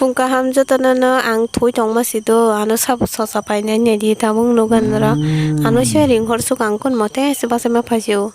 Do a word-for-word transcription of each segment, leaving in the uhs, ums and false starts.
Tong kaham jotono no ang thui tongma si do, ano sabo sosa painai nai di tabuk nugan ro. Ano se ring hor suk ang kun mote se basa ma phai se o.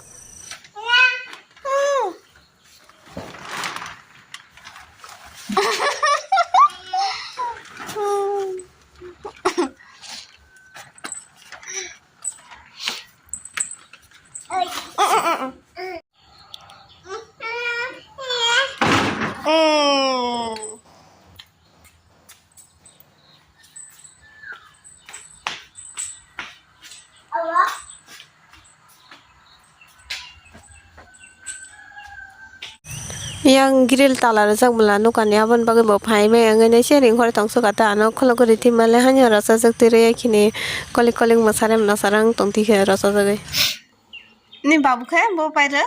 Yang grill tala rijak bwla nukani, aboni bagwi bo phai bai wngwi nai se ring hor tong suka ta ano khulugwi rithima le hani oro chajak twi rwi khini kolik kolik mwsarem mwsarang tong tikhe oro chajagwi. Ni babu khe bo pairw?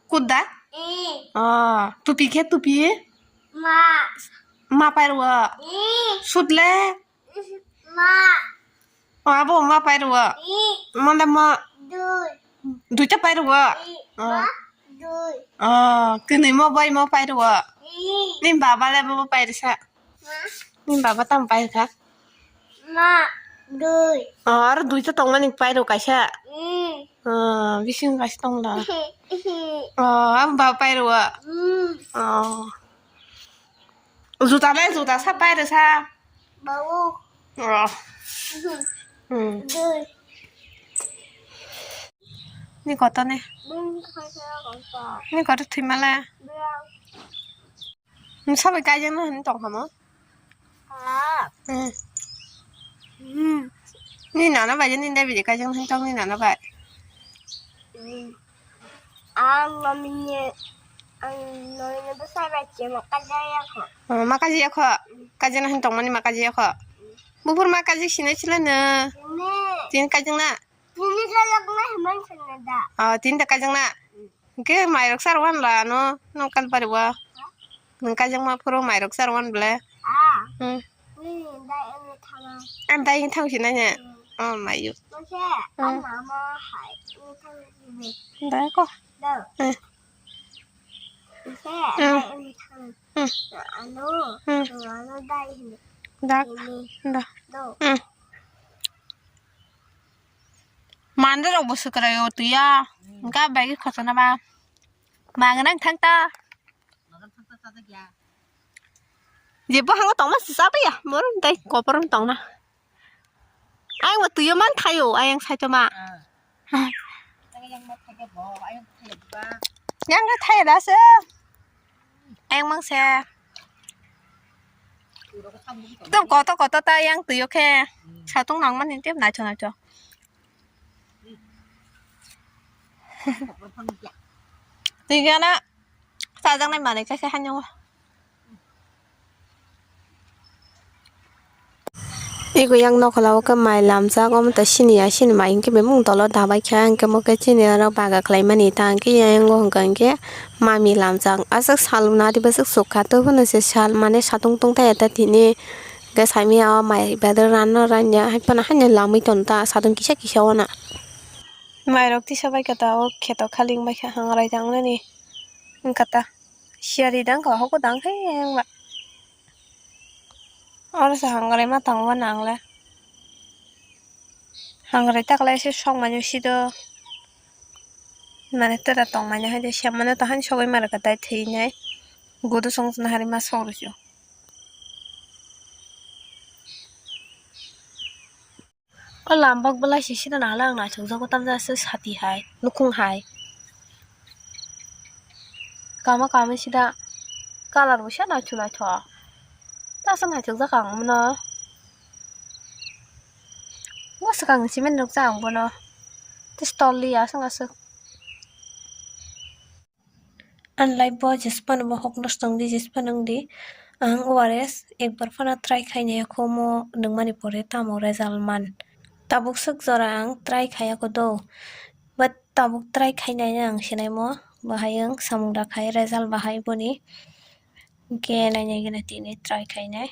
Kuda? I. Oh, tupi khe tupi? Ma. Ma pairw? I. Sut le? Ma. Oh, abo ma pairw? I. Manda ma? Dui. Duita pairw? I. Oh. Ma, dui. Oh, kwnwi mo bai mo pairw? I. Ni baba le bo pairsa? Ma. Ni baba tam pairkha? Ma, dui. Oh, aro duita tongmani pairw kaisa? Mm. Oh, bising kaisa tong da. Oh, ang ba pairw. Mm. Oh. Juta le juta sa pairw sa? Babu. Oh. Hmm. Dui. Ni koto ne? Bung khaisa koto. Ni koto thwimale? Bra. Sabai kaijakna hwnwi tongkha mo? Ah. Hmm. Hmm. Ni nana bai ni dai bidi kaijakna hwnwi tong ni nana bai. Hmm. Ang mami ni, ang mami ni bwsai bai chemo kaijakya kho. Oh, ma kaijakya kho? Kaijakna hwnwi tongmani ma kaijakya kho? Buphur ma kaijak sinai sila no? Sini. Tini kaijakna? Tini kaijakna hwnwi saina da. Oh, tini da kaijakna? Hwnkhe mairok charwan la ano, nong kal pariwo. Nwng kaijakma phuru mairok charwan ble. Ah. Hmm. Nini dai wngwi thangna. Ang dai wngwi thang sinai ne? Hmm. Oh, mayu. Mokhe, hmm, ang mama hai wngwi thang sinai. Dai ko? Da. Hmm. Mokhe, hmm, dai wngwi thang. Hmm. Ano, hmm, ano dai hinwi. Da. Ini. Da. Do. Hmm. Mandra rok bo swkrai o twi ya. Hwnkhe bai khe khotona ba. Mangan ang thang ta. Jebo hango tongma si chabai ya. Bor dai kopor tongna. Ayang bo twi o man thaio, ayang sai toma. Yang khe thai da se. Ayang mang se. Tei koto koto ta yang twi o khe. Satung nang mani tei naitho naitho. Twi gana chajaknai manwi khe khe haino. Ego yang nokhola o khe mai lamjak, omo ta sini ya, sini mai hwnkhe bemung dolo dabai kha, hwnkhe mo khe chini oro baga khlaimani ta hwnkhe yang o hwnkha hwnkhe mami lamjak. Aswk sal nari bwswk sukha, tei phano se sal mane satung tungthai ya ta tini. Hwnkhe saimanya o mai bedar rano ranya hai phano haino lamwi tong ta satung kisa kisa o na. Mairok tisa bai kha ta o kheto khali wng bai kha hangrai tangnani wngkha ta. Siyari dang kha hoko dang khe wngla. Oro se hangrai ma tongo nang le. Hangrai ta khlai se sok manya si do. Mane tera tong manya hai de se mane ta han sogwi ma rwkha tai thwi nai. Gudu song chwng hari ma sok rw sio. O lambok belai se sida nahale ang naithokjago tamjani sati hai nukhung hai. Kama kami sida colour bo se naithu naithok. Tasa naithokjak ang bono. Bo swkang cement rwkjak ang bono. Tei stol li aswk aswk. Ani life bo jesphano bohok nosto wngdi, jesphano wngdi. Ang O R S ekbar phano try khainai kho, omo nungmani pore tamo result man. Tabuk swk jora ang try khaiya kho do. But tabuk try khainai ang sinaimo, bahai ang samung da khai result bahai boni. Hwnkhe nainai gana tini try khainai.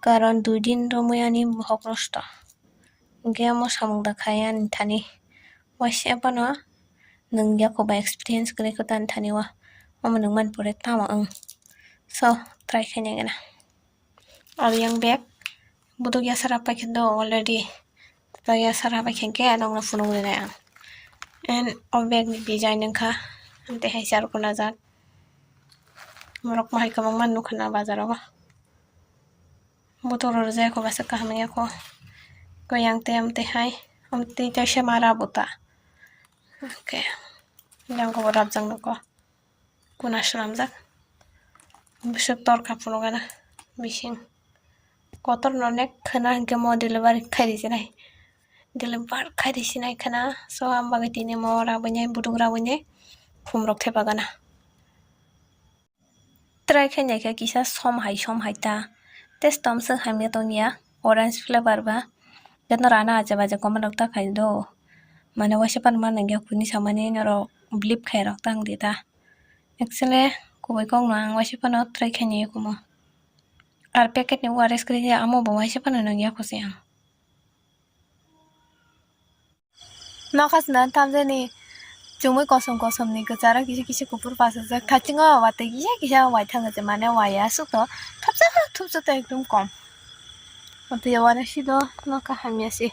Karon dui din romwi ani bohok nosto. Hwnkhe omo samung da khai ani thani. Waisa phano nwng yakoba experience kwrwi kho tani thani o. Omo nwng mani pore tamo wng. So, Try khainai gana. Abo yang bag buduk yasara paikhe do already. Tei yasara paikhe khe nokno phunuk rinai ang. And o bag ni design wngkha amtwi hai charkuna jat. Borok bahai kwbangma nukha na bazar o. Buduk rok rijak kho bwswk kaham wngya kho. Koi yang tei amtwi hai amtwi kaisa mara buta. Okay. Yang kho bo rabjak nukho. Kuna swnamjak. Bwswk torkha phunukgana bising. Kotorno nek khwna hinkhe mo delivery khairi sinai. Deliver khairi sinai khwna. So, ang bagwi tini mo rabwi nai, buduk rabwi nai. Khumrok thepagana. Try khainai khe kisa som hai, som hai ta. Tei tomswk hamya tongya. Orange flavor ba. Jotno rana aja baja komo rok ta khai do. Mane waisa pan ma nangya kuni samani norok blip khai rok tang di ta. Actually, kubui kok no ang waisa phano try khaini yakumo. Ar packet ni O R S kwrwi ya, amo bo waisa phano nang yakusi ang. Nokha sna tamjani chumui kosom kosom ni kwcharo kisa kisa kuphur pasajak. Thachingo watwi kisa kisa waithang se mane waya aswk to thopsa thopsa to ekdom kom. Watwi wara sido nokha hamya se.